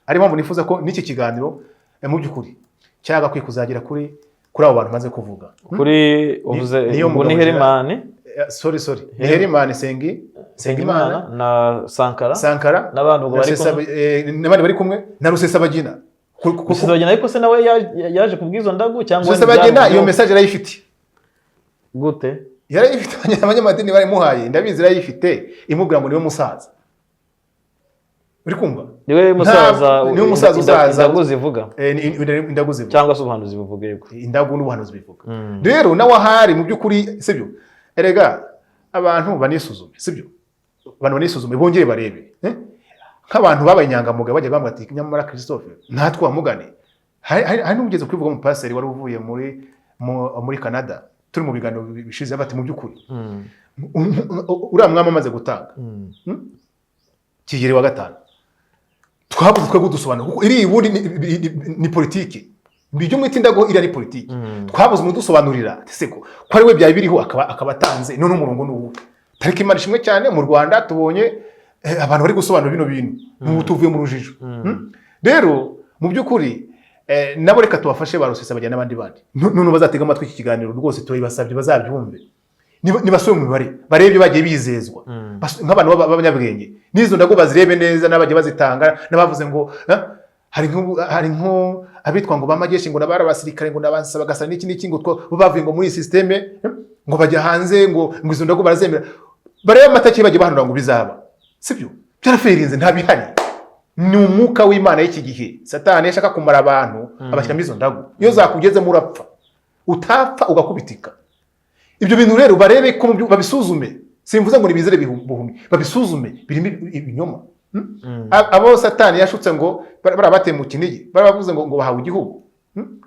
Ari mpamvu nifuza ko n'iki kiganiro, mu by'ukuri cyagakwiye kuzagera kuri abo bantu maze kuvuga. Kuri uvuze Niyo ngo ni mugabo. Herimani. Sorry, sorry, ni Herimani Sengi Nsengimana na Sankara. Sankara. N'abandi ubwo na bari kumwe. N'abandi bari kumwe na Rusesabagina. Rusesabagina ariko se nawe yaje kubw'izo ndagu cyangwa Rusesabagina iyo message yarayifite. Gute? Yarayifite, abanyamadini barayimuhaye, ndabizi, yarayifite imubwira ngo niwe musaza, uri kumva? Niwe musaza. Niwe musaza uzaza. Indagu zivuga. Indagu zivuga. Cyangwa se ubuhanuzi buvuga, yego. Indagu n'ubuhanuzi bivuga. Rero nawe ahari mu by'ukuri, sibyo? Erega abantu banisuzume, sibyo? Abantu banisuzume bongere barebe, eh? Nk'abantu babaye inyangamugayo bajya bambwira ati nyamara Christophe natwe wamugane. Hari n'ugeze kubivuga, umupasiteri wari uvuye muri Canada, turi mu biganiro bishize, bati mu by'ukuri uriya mwami amaze gutanga, Kigeli wa gatanu, twabuze twebwe dusobanura, kuko iri ubundi ni politiki, ibyo mwita indago iriya ni politiki. Twabuze umudusobanurira ese ko ari we byari biriho, akaba atanze none umurongo ni uwuhe? Tariki Imana ishimwe cyane, mu Rwanda tubonye abantu bari gusobanura bino bintu, n'ubu tuvuye mu rujijo. Rero mu by'ukuri, nabo reka tubafashe, ba Rusesabagina n'abandi bandi none bazatega amatwi iki kiganiro, rwose turabibasabye bazabyumve. Nibasubire mu mibare, barebe ibyo bagiye bizezwa. Nk'abantu b'abanyabwenge, n'izo ndago bazirebe neza, n'abagiye bazitanga, n'abavuze ngo hari nko abitwa ngo bamageshi, ngo nabari abasirikare, ngo nabasaba gasa n'iki n'iki, ngo bo bavuye ngo muri iyi système, ngo bajya hanze, ngo izo ndago barazemera. Barebe amataki bagiye bahanura ngo bizaba, sibyo? Byaraferinze, nta bihari, ni umwuka w'Imana y'iki gihe. Satani iyo ashaka kumara abantu abashyiramo izo ndago, iyo zakugezemo urapfa, utapfa ugakubitika. Ibyo bintu rero barebe ko babisuzume. Simvuze ngo nibizere buhumyi, babisuzume, birimo ibinyoma. Abo Satani yashutse ngo bari bateye mu Kinigi, barabavuze ngo bahawe igihugu.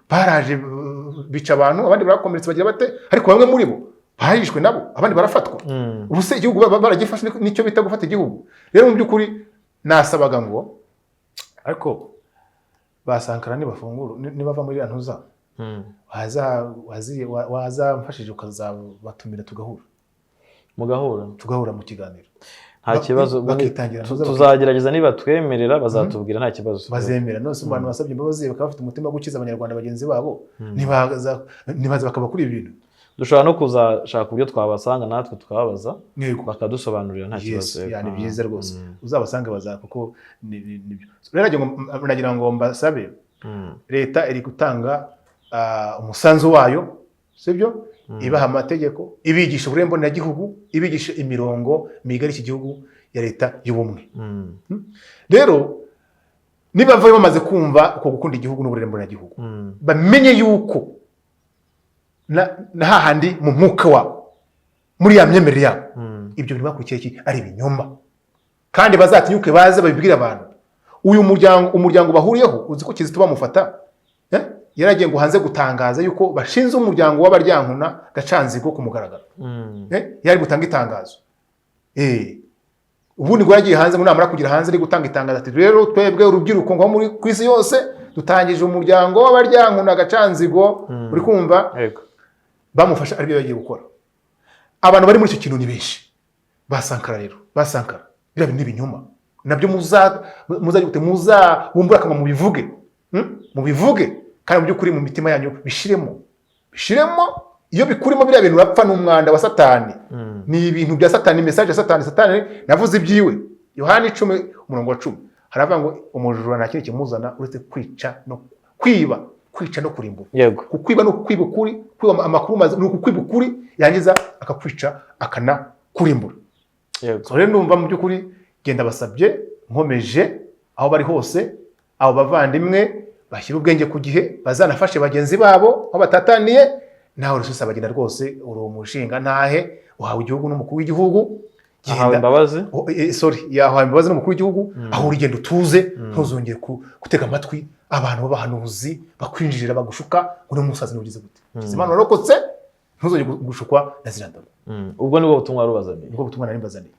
Baraje bica abantu, abandi barakomeretse, bagira bate, ariko bamwe muri bo barishwe nabo, abandi barafatwa. Ubu se igihugu baragifashe? Nicyo bita gufata igihugu. Rero mu by'ukuri nasabaga ngo ariko ba Sankara nibafungura, nibava muri iriya ntuza, wazamfashije ukazabatumira tugahura. Mugahura. Tugahura mu kiganiro. Nta kibazo. Bakitangira ntuza. Tuzagerageza, niba twemerera bazatubwira, nta kibazo. Bazemera none se? Abantu basabye imbabazi bakaba bafite umutima wo gukiza abanyarwanda bagenzi babo, ntibaza bakaba kuri ibi bintu. Dushobora no kuzashaka uburyo twabasanga natwe tukababaza, Yego. bakadusobanurira, nta Yes, kibazo, yego. ya, ni byiza rwose, uzabasange baza, kuko nibyo. Rero nagira ngo mbasabe, leta iri gutanga umusanzu wayo, sibyo? Ibaha amategeko, ibigisha uburere mboneragihugu, ibigisha imirongo migari iki gihugu ya leta y'ubumwe. Rero niba bavayo bamaze kumva uko gukunda igihugu n'uburere mboneragihugu, bamenye yuko na hahandi mu mwuka wabo, muri ya myemerere yabo, ibyo bintu bakurikiye iki ari ibinyoma, kandi bazatinyuke baze babibwire abantu. Uyu muryango, umuryango bahuriyeho, uzi ko Kizito bamufata, eh? Yaragiye ngo hanze gutangaza yuko bashinze umuryango w'Abaryankuna Gacanzigo ku mugaragaro. Eh? Yari gutanga itangazo, ubundi ngo yagiye hanze, ngo namara kugira hanze ari gutanga itangazo ati: "Rero twebwe urubyiruko ngo muri ku isi yose dutangije umuryango w'Abaryankuna Gacanzigo." Uri kumva? Yego. Bamufasha aribyo bagiye gukora. Abantu bari muri icyo kintu ni benshi. Ba Sankara rero, ba Sankara, biriya bintu ni ibinyoma nabyo. Muzajya gute, muzabumbura akanwa mubivuge, Mubivuge kandi mu by'ukuri mu mitima yanyu bishiremo, bishiremo. Iyo bikurimo biriya bintu urapfa, ni umwanda wa Satani, ni ibintu bya Satani, message ya Satani. Satani navuze ibyiwe, Yohani 10 umurongo wa 10, haravuga ngo umujura nta kindi kimuzana uretse kwica no kwiba, kwica no kurimbura. Kukwiba ni ukukwiba ukuri, kwiba amakuru maze ni ukukwiba ukuri, yangiza akakwica akanakurimbura. So rero ndumva mu by'ukuri genda basabye nkomeje, aho bari hose abo bavandimwe bashyira ubwenge ku gihe, bazanafashe bagenzi babo aho batataniye. Nawe Rusesabagina rwose uri umushinga ntahe, uhawe igihugu n'umukuru w'igihugu. Ahawe Genda. imbabazi. Oh, sorry, yahawe imbabazi n'umukuru w'igihugu. Aho urigenda utuze, ntuzongere gutega amatwi abantu b'abahanuzi bakwinjirira bagushuka ngo ni umusazi n'ugize gute. Imana warokotse, ntuzongere gushukwa na ziriya ndago. Ubwo nibwo butumwa wari ubazaniye? Nibwo butumwa nari mbazaniye.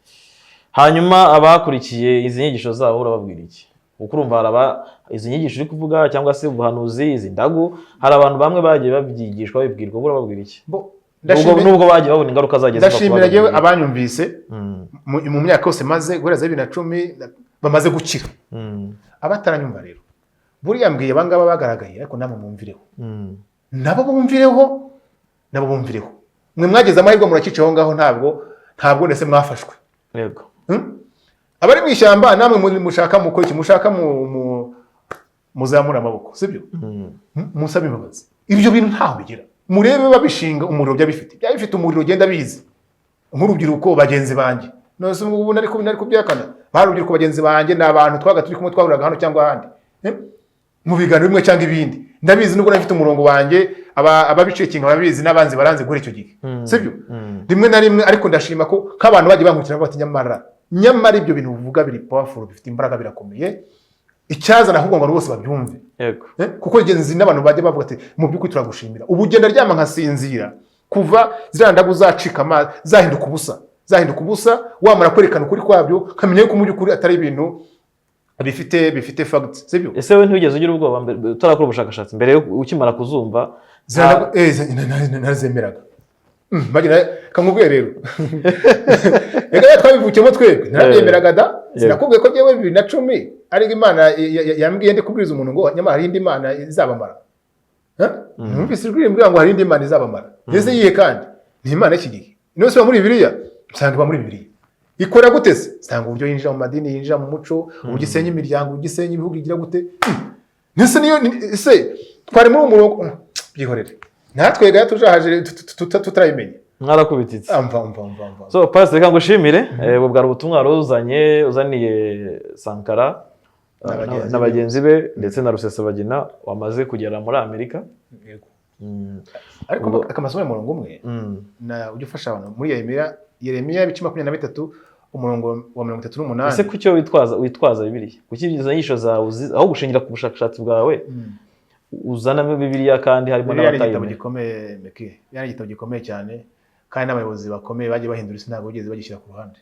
Hanyuma abakurikiye izi nyigisho zabo urababwira iki? Kuko urumva hari aba izi nyigisho uri kuvuga cyangwa se ubuhanuzi, izi ndagu, hari abantu bamwe bagiye babyigishwa, babibwirwa. Ubwo urababwira iki? Nubwo bagiye babona ingaruka zagiye ziva ku Ndashimira yewe babibwiye. abanyumvise mu myaka yose maze guhera za 2010 bamaze gukira. Abataranyumva rero, buriya mbwiye abangaba bagaragaye, ariko namwe mwumvireho, nabo bumvireho, nabo bumvireho. Mwe mwagize amahirwe murakica aho ngaho, ntabwo ndetse mwafashwe. Abari mu ishyamba namwe mushaka mukora iki, mushaka muzamure amaboko, sibyo? Musabe imbabazi. Ibyo bintu ntaho bigera. Murebe babishinga umuriro, byaba bifite umuriro ugenda bizi nk'urubyiruko bagenzi banjye. None se ubu nari kubyakana? Bari urubyiruko bagenzi banjye, ni abantu twaga turi kumwe, twahuriraga hano cyangwa ahandi, mu biganiro bimwe cyangwa ibindi. Ndabizi nubwo nari mfite umurongo wanjye, ababicekinga barabizi, n'abanzi baranzi guhera icyo gihe, sibyo? Rimwe na rimwe, ariko ndashima ko nk'abantu bagiye bankurikira bavuga bati: "Nyamara nyamara ibyo bintu uvuga biri powerful, bifite imbaraga, birakomeye." Icyazana ahubwo ngo abantu bose babyumve. Kuko nzi n'abantu bajya bavuga ati: "Mu by'ukuri turagushimira, ubu ugenda aryama nkasinzira kuva ziriya ndagu zacika amazi, zahinduka ubusa, zahinduka ubusa, wamara kwerekana ukuri kwabyo, nkamenya yuko mu by'ukuri atari ibintu bifite facts," sibyo? Ese wowe ntiwigeze ugira ubwoba mbere utarakora ubushakashatsi, mbere yo ukimara kuzumva? Ziriya ndagu narazemeraga. Bagira kamubwiye rero, reka rero twabivukiyemo twebwe, narabyemeraga da. Sinakubwiye ko njyewe 2010 ariko Imana yambwiye ndi kubwiriza umuntu ngo nyamara hari indi Mana izabamara? Numvise ijwi rimbwira ngo hari indi Mana izabamara. Ese yihe? Kandi ni Imana y'iki gihe. Niyo iba muri Bibiliya, usanga iba muri Bibiliya. Ikora gute se? Usanga uburyo yinjira mu madini, yinjira mu muco, uburyo isenya imiryango, uburyo isenya ibihugu, igira gute? Ese niyo ese twari muri uwo murongo? Byihorere, natwe ga tujahaje tutarabimenya. Mwarakubititse. Amva umva umva umva. So pastor, reka ngushimire. Ubu bwari ubutumwa wari uzanye, uzaniye Sankara Na bagenzi na be. bagenzi be ndetse na Rusesabagina wamaze kugera muri Amerika. Yego. Ariko akamasomo y'umurongo umwe na ujya ufasha abantu muri Yeremiya, Yeremiya ibice 23 umurongo wa 38. Ese kuki wowe witwaza Bibiliya? Kuki izo nyigisho zawe aho gushingira ku bushakashatsi bwawe uzanamo Bibiliya kandi harimo Bibiliya ni igitabo n'abatayimenya? gikomeye, Meki. Bibiliya ni igitabo gikomeye cyane, kandi n'abayobozi bakomeye bagiye bahindura isi ntabwo bigeze bagishyira ku ruhande.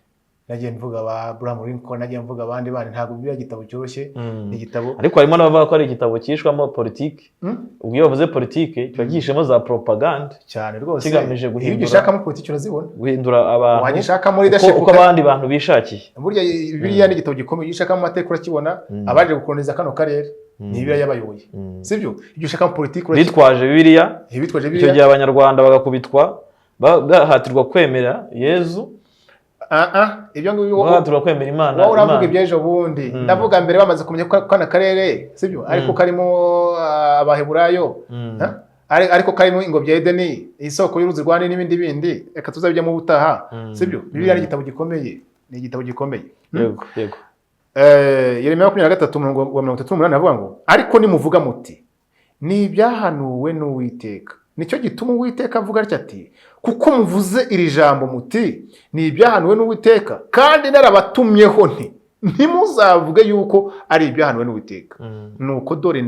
Nagiye mvuga ba Abraham Lincoln, nagiye mvuga abandi bandi. Ntabwo Bibiliya igitabo cyoroshye, ni igitabo. Ariko harimo n'abavuga ko ari igitabo cyishwamo politiki. Ubwo iyo bavuze politiki kiba gihishemo za propaganda. Cyane rwose. Kigamije Iyo guhindura- ugishakamo politiki urazibona. Guhindura abantu Wagishakamo leadership uko abandi bantu bishakiye. Burya Bibiliya ni igitabo gikomeye. Iyo ushakamo amateka urakibona. Abaje gukoloniza kano karere ni Bibiliya yabayoboye, sibyo? Iyo ushakamo politiki urakibona. Bitwaje Bibiliya. Bitwaje Icyo Bibiliya. gihe Abanyarwanda bagakubitwa, bahatirwa kwemera Yezu. Ah ah, ibyo ngibyo Bahatirwa kwemera Imana. Wowe uravuga Imana. iby'ejo bundi, ndavuga mbere bamaze kumenya ko kano karere, sibyo, ariko karimo Abaheburayo. Ha? Ariko karimo ingobyi ya Edeni, isoko y'uruzi rwa Nili n'ibindi bindi, reka tuzabijyamo ubutaha. Sibyo? Bibiliya ni igitabo gikomeye, ni igitabo gikomeye. Yego yego. Yeremiya 23 umurongo wa 38 avuga ngo: "Ariko nimuvuga muti 'Ni ibyahanuwe n'Uwiteka,' nicyo gituma Uwiteka avuga atya ati: 'Kuko muvuze iri jambo muti 'Ni ibyahanuwe n'Uwiteka,' kandi narabatumyeho nti 'Ntimuzavuge yuko ari ibyahanuwe n'Uwiteka,' nuko dore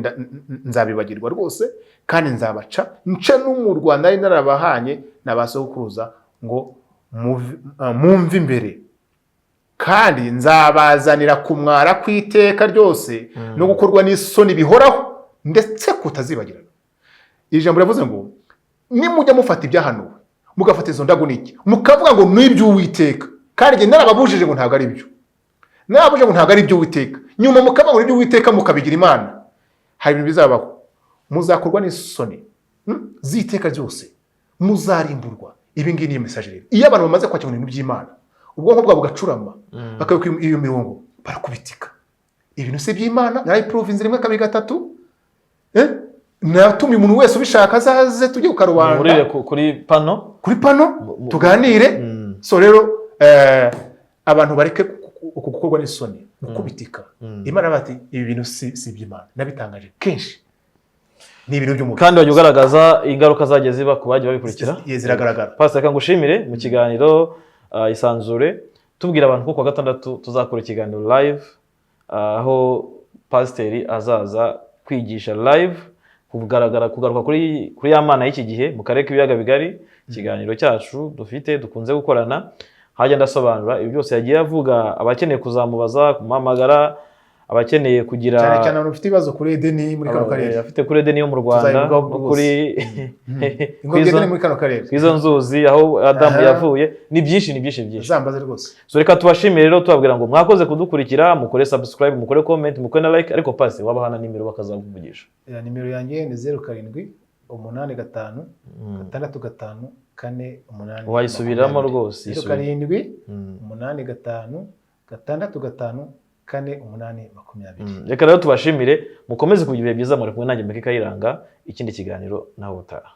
nzabibagirwa rwose, kandi nzabaca nce n'umurwa nari narabahanye na ba sokuruza ngo mumve imbere, kandi nzabazanira kumwara kw'iteka ryose no gukorwa n'isoni bihoraho ndetse kutazibagirana." Iri jambo riravuze ngo nimujya mufata ibyahanuwe, mugafata izo ndagu n'iki, mukavuga ngo ni iby'Uwiteka, kandi njye narababujije ngo ntabwo ari byo, narababujije ngo ntabwo ari iby'Uwiteka, nyuma mukavuga ngo ni iby'Uwiteka, mukabigira Imana, hari ibintu bizabaho: muzakorwa n'isoni z'iteka ryose, muzarimburwa. Ibi ngibi niyo message rero. Iyo abantu bamaze kwakira ibintu by'Imana, ubwonko bwabo bugacurama, bakayoboka iyo mirongo, barakubitika. Ibintu si iby'Imana. Narayiprovinze rimwe, kabiri, gatatu. Natumiye umuntu wese ubishaka azaze tujye ku karubanda. Muhurire kuri pano. Kuri pano, tuganire. So rero abantu bareke uku gukorwa n'isoni, gukubitika. Imana bati ibi bintu si iby'Imana, nabitangaje kenshi, ni ibintu by'umubiri. Kandi wajya ugaragaza ingaruka zagiye ziba ku bagiye babikurikira. Ziragaragara. Pastor, reka ngushimire mu kiganiro Isanzure. Tubwira abantu ko kuwa gatandatu tuzakora ikiganiro live, aho pasiteri azaza kwigisha live, kugaragara, kugaruka kuri ya mana y'iki gihe mu karere k'Ibiyaga Bigari. Ikiganiro cyacu dufite dukunze gukorana, hagenda asobanura ibi byose yagiye avuga. Abakeneye kuzamubaza, kumuhamagara, abakeneye kugira Cyane cyane abantu bafite ibibazo kuri Edeni muri kano karere. Afite kuri Edeni yo mu Rwanda Tuzabivugaho no rwose. kuri Ingobyi ya Edeni muri kano karere. Ku izo nzuzi aho Adamu yavuye. Ni byinshi, ni byinshi byinshi. Zambaze rwose. So reka tubashimire rero, tubabwira ngo mwakoze kudukurikira, mukore subscribe, mukore comment, mukore na like. Ariko pasi wabahana nimero bakazakuvugisha. Nimero yanjye ni 07856548 Wayisubiramo 20. rwose, Zeru yisubire. karindwi umunani gatanu gatandatu gatanu kane umunani 20. Reka rero tubashimire, mukomeze kugira ibihe byiza. Muri kumwe nanjye Meke Kayiranga. Ikindi kiganiro nawe utaha.